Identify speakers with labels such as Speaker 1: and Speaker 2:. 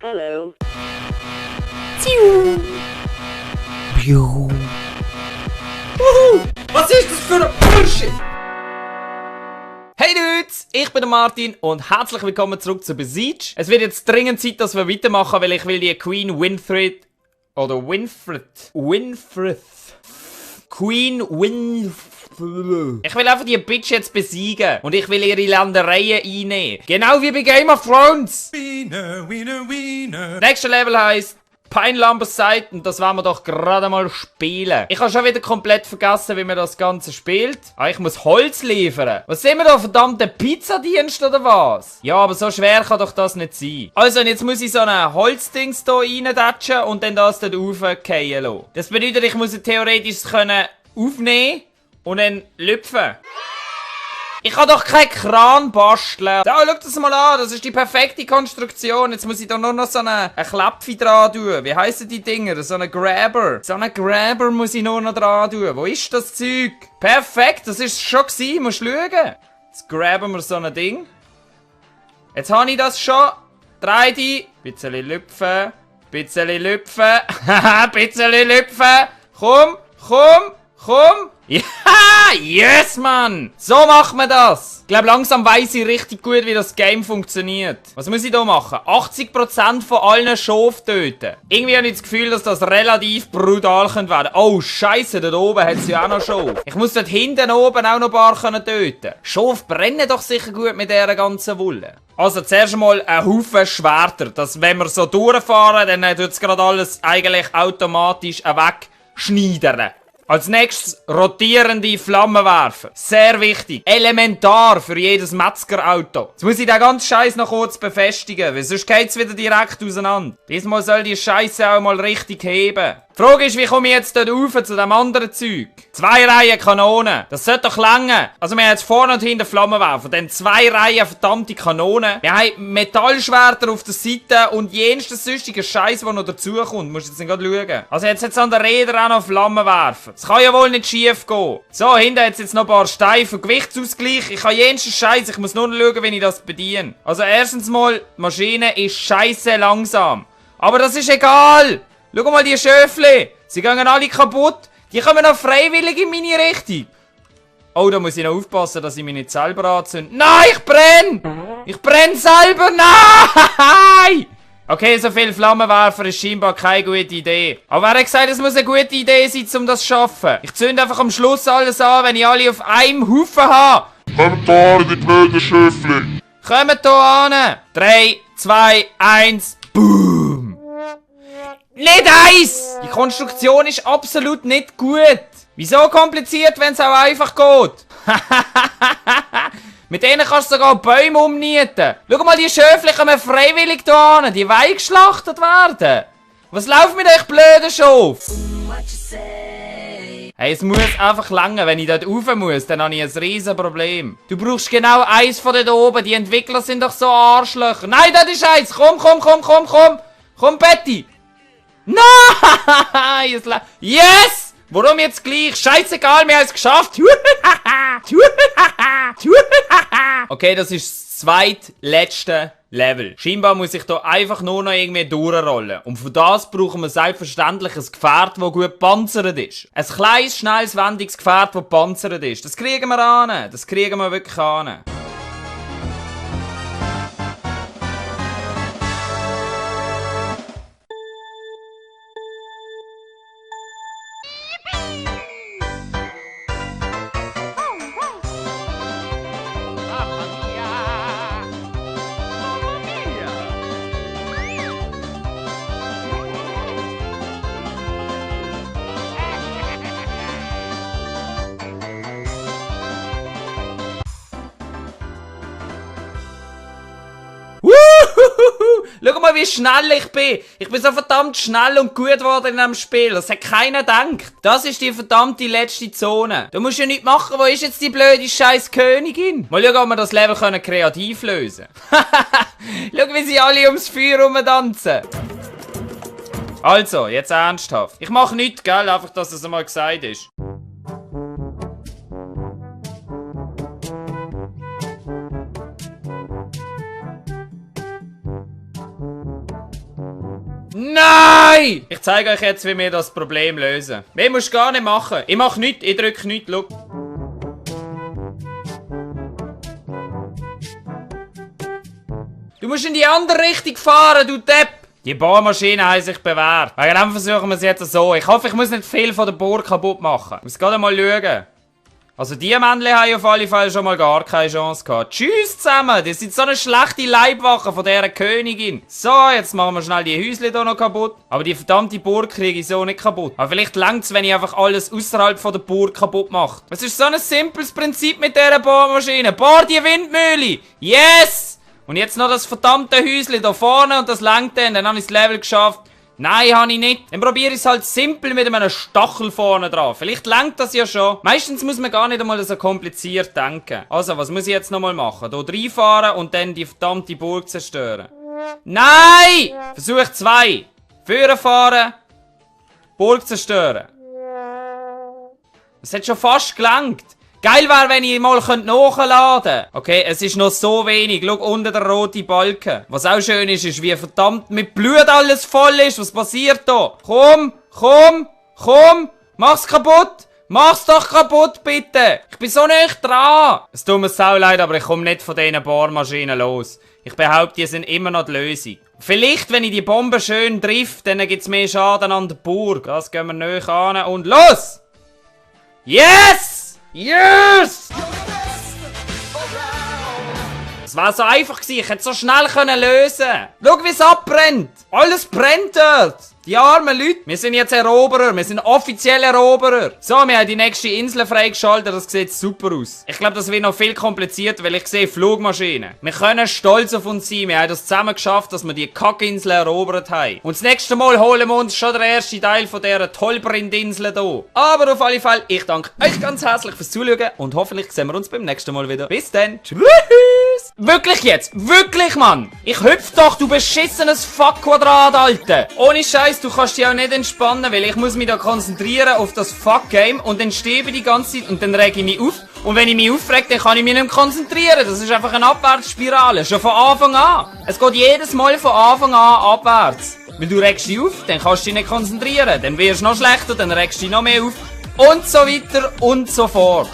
Speaker 1: Hallo.
Speaker 2: Was ist das für ein Bullshit? Hey Dudes, ich bin der Martin und herzlich willkommen zurück zu Besiege. Es wird jetzt dringend Zeit, dass wir weitermachen, weil ich will die Queen Winfred... Oder Winfred... Queen Winfred... Ich will einfach die Bitch jetzt besiegen und ich will ihre Ländereien einnehmen. Genau wie bei Game of Thrones.
Speaker 3: Wiener.
Speaker 2: Nächstes Level heisst Pine Lumbers Side und das wollen wir doch gerade mal spielen. Ich habe schon wieder komplett vergessen, wie man das Ganze spielt. Ah, ich muss Holz liefern. Was sind wir da, verdammte Pizzadienst oder was? Ja, aber so schwer kann doch das nicht sein. Also, und jetzt muss ich so ein Holzdings hier reindatschen und dann das dort raufgehen lassen. Das bedeutet, ich muss es theoretisch können aufnehmen und dann lüpfen. Ich kann doch keinen Kran basteln. Da, schau das mal an. Das ist die perfekte Konstruktion. Jetzt muss ich da nur noch so einen Klapfi dran tun. Wie heissen die Dinger? So einen Grabber. So einen Grabber muss ich nur noch dran tun. Wo ist das Zeug? Perfekt, das ist es schon gewesen. Musst schauen. Jetzt graben wir so ein Ding. Jetzt habe ich das schon. Dreh die. Bisschen lüpfen. Bisschen lüpfen. Haha, bisschen lüpfen. Komm. Ja, yes, Mann! So macht man das! Ich glaube, langsam weiss ich richtig gut, wie das Game funktioniert. Was muss ich da machen? 80% von allen Schafen töten. Irgendwie habe ich das Gefühl, dass das relativ brutal werden könnte. Oh, Scheiße, dort oben hat es ja auch noch Schafe. Ich muss dort hinten oben auch noch ein paar töten. Schafe brennen doch sicher gut mit dieser ganzen Wolle. Also zuerst mal ein Haufen Schwerter. Dass, wenn wir so durchfahren, dann tut es gerade alles eigentlich automatisch wegschneidern. Als nächstes rotierende Flammenwerfer. Sehr wichtig. Elementar für jedes Metzgerauto. Jetzt muss ich den ganzen Scheiß noch kurz befestigen, weil sonst geht's wieder direkt auseinander. Diesmal soll die Scheiße auch mal richtig heben. Die Frage ist, wie komme ich jetzt dort rauf zu dem anderen Zeug? 2 Reihen Kanonen. Das sollte doch lange. Also wir haben jetzt vorne und hinten Flammenwerfer. Dann 2 Reihen verdammte Kanonen. Wir haben Metallschwerter auf der Seite und jensten sonstigen Scheiß, der noch dazukommt. Musst du jetzt gerade schauen. Also jetzt an der Räder auch noch Flammenwerfer. Das kann ja wohl nicht schief gehen. So, hinten hat jetzt noch ein paar Steine für Gewichtsausgleich. Ich habe jensten Scheiß. Ich muss nur noch schauen, wie ich das bediene. Also erstens mal, die Maschine ist scheiße langsam. Aber das ist egal. Schau mal die Schöfli. Sie gehen alle kaputt. Die kommen noch freiwillig in meine Richtung. Oh, da muss ich noch aufpassen, dass ich mich nicht selber anzünde. Nein, ich brenne! Ich brenne selber! Nein! Okay, so viel Flammenwerfer ist scheinbar keine gute Idee. Aber wer hat gesagt, es muss eine gute Idee sein, um das zu schaffen? Ich zünde einfach am Schluss alles an, wenn ich alle auf einem Haufen habe.
Speaker 3: Kommt da, die blöden Schöfli.
Speaker 2: Kommt hier an. 3, 2, 1, boom! Nicht eins! Die Konstruktion ist absolut nicht gut. Wieso kompliziert, wenn es auch einfach geht? Mit denen kannst du sogar Bäume umnieten. Schau mal, die Schöfli kommen freiwillig hier hin. Die wollen geschlachtet werden. Was läuft mit euch blöden Schaf? Hey, es muss einfach lange. Wenn ich dort rauf muss, dann habe ich ein riesen Problem. Du brauchst genau eins von dort oben. Die Entwickler sind doch so Arschlöcher. Nein, das ist eins. Komm. Komm, Betty. Nein! Yes! Warum jetzt gleich? Scheißegal, wir haben es geschafft! Okay, das ist das zweitletzte Level. Scheinbar muss ich hier einfach nur noch irgendwie durchrollen. Und für das brauchen wir selbstverständlich ein Gefährt, das gut gepanzert ist. Ein kleines, schnelles, wendiges Gefährt, das gepanzert ist. Das kriegen wir an. Das kriegen wir wirklich an. Schau mal, wie schnell ich bin. Ich bin so verdammt schnell und gut geworden in diesem Spiel. Das hat keiner gedacht. Das ist die verdammte letzte Zone. Du musst ja nichts machen. Wo ist jetzt die blöde scheiß Königin? Mal schauen, ob wir das Level kreativ lösen können. Schau, wie sie alle ums Feuer rumtanzen. Also, jetzt ernsthaft. Ich mache nichts, gell? Einfach, dass es einmal gesagt ist. Nein! Ich zeige euch jetzt, wie wir das Problem lösen. Mehr musst du gar nicht machen. Ich mache nichts, ich drücke nichts, schau. Du musst in die andere Richtung fahren, du Depp! Die Bohrmaschine haben sich bewährt. Wegen dem versuchen wir es jetzt so. Ich hoffe, ich muss nicht viel von der Bohr kaputt machen. Ich muss gerade mal schauen. Also die Männchen haben auf alle Fälle schon mal gar keine Chance gehabt. Tschüss zusammen, die sind so eine schlechte Leibwache von dieser Königin. So, jetzt machen wir schnell die Häusle hier noch kaputt. Aber die verdammte Burg kriege ich so nicht kaputt. Aber vielleicht reicht es, wenn ich einfach alles außerhalb von der Burg kaputt mache. Es ist so ein simples Prinzip mit dieser Bohrmaschine. Bohr die Windmühle. Yes! Und jetzt noch das verdammte Häusle da vorne und das langt dann habe ich das Level geschafft. Nein, habe ich nicht. Dann probiere ich es halt simpel mit einem Stachel vorne drauf. Vielleicht langt das ja schon. Meistens muss man gar nicht einmal so kompliziert denken. Also, was muss ich jetzt nochmal machen? Hier reinfahren und dann die verdammte Burg zerstören. Nein! Versuch 2. Führen fahren. Burg zerstören. Das hat schon fast gelangt. Geil wäre, wenn ich mal nachladen könnte. Okay, es ist noch so wenig. Schau, unten der rote Balken. Was auch schön ist, ist, wie verdammt mit Blut alles voll ist. Was passiert da? Komm, komm, komm. Mach's kaputt. Mach's doch kaputt, bitte. Ich bin so nicht dran. Es tut mir sau leid, aber ich komme nicht von diesen Bohrmaschinen los. Ich behaupte, die sind immer noch die Lösung. Vielleicht, wenn ich die Bombe schön trifft, dann gibt's mehr Schaden an der Burg. Das gehen wir näher an und los! Yes! Yes! Es war so einfach gewesen, ich hätte so schnell lösen können. Schau, wie es abbrennt. Alles brennt dort. Die armen Leute. Wir sind jetzt Eroberer. Wir sind offiziell Eroberer. So, wir haben die nächste Insel freigeschaltet. Das sieht super aus. Ich glaube, das wird noch viel komplizierter, weil ich sehe Flugmaschinen. Wir können stolz auf uns sein. Wir haben das zusammen geschafft, dass wir die Kackinsel erobert haben. Und das nächste Mal holen wir uns schon den ersten Teil von dieser Tollbrindinsel hier. Aber auf alle Fälle, ich danke euch ganz herzlich fürs Zuschauen. Und hoffentlich sehen wir uns beim nächsten Mal wieder. Bis dann. Tschüss. Wirklich jetzt? Wirklich, Mann? Ich hüpf doch, du beschissenes Fuck-Quadrat, Alter. Ohne Scheiß, du kannst dich auch nicht entspannen, weil ich muss mich da konzentrieren auf das Fuck-Game und dann stehe ich die ganze Zeit und dann rege ich mich auf. Und wenn ich mich aufrege, dann kann ich mich nicht mehr konzentrieren. Das ist einfach eine Abwärtsspirale. Schon von Anfang an. Es geht jedes Mal von Anfang an abwärts. Weil du regst dich auf, dann kannst du dich nicht konzentrieren. Dann wirst du noch schlechter, dann regst du dich noch mehr auf. Und so weiter und so fort.